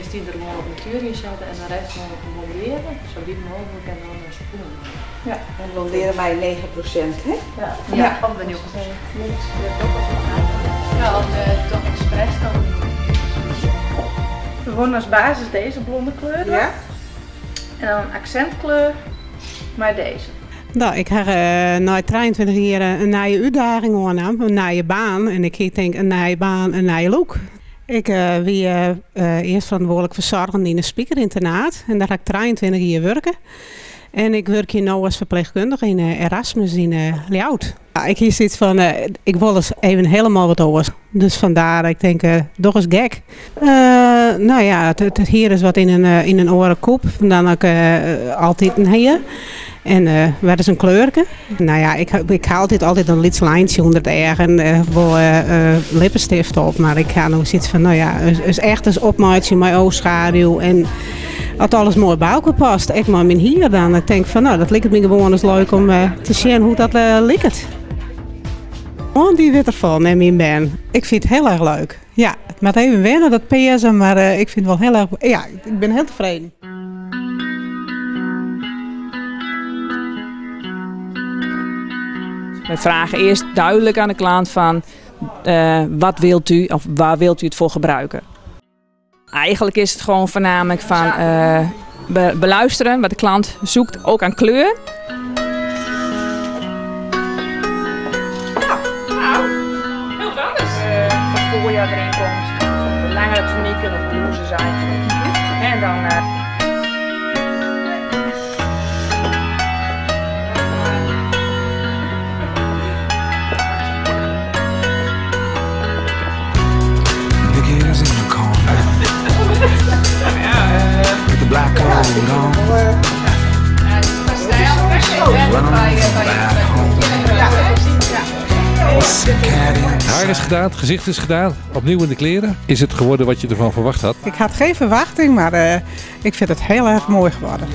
Kinst dy der gewoan op natuer yn sette en de rest gewoan blondearje, sa wyt mooglik en dan spoelen. Ja. En blondearje mei 9%, hè? Ja, ja. Of de Ja, of toch expres dan. We wolle as basis dizze blonde kleur. Ja. En dan in aksintkleur mei dizze. No, ik ha nei 23 jier in nije útdaging oannaam, in nije baan. En ik tink in nije baan, in nije look. Ik wie earst ferantwurdlik fersoargende yn in spikerynternaat en dêr ha ik 23 jier wurke. En ik wurkje no as ferpleechkundige yn Erasmus yn Ljouwert. Ik hie soiets fan, ik wol ris even hielendal wat oars. Dus fandêr dat ik tink, doch ris gek. No ja, it hier is wat yn in oare kûp dan ik altiten hie. En wer ris in kleurke. No ja, ik ha altyd altyd in lyts lyntsje ûnder it each en wol lippestift op. Mar ik ha no soiets fan, no ja, ris echt ris opmeitsje mei oochschaduw en at alles moai by elkoar past, ek mei myn hier dan. Ik tink fan, no, dat liket my gewoan ris leuk om te sjen hoe't dat liket. Man dy wit derfan en myn bern. Ik fyn it hiel erch leuk. Ja, it moat even wenne dat pearze, mar ik fyn it wol hiel erch, ja, ik bin hiel tefreden. Wij vragen eerst duidelijk aan de klant van wat wilt u of waar wilt u het voor gebruiken. Eigenlijk is het gewoon voornamelijk van beluisteren wat de klant zoekt, ook aan kleur. Nou, heel wat anders. Wat voorjaar erin komt. De langere tunieken of blouses eigenlijk. En dan. Het haar is gedaan, het gezicht is gedaan, opnieuw in de kleren. Is het geworden wat je ervan verwacht had? Ik had geen verwachting, maar ik vind het heel erg mooi geworden.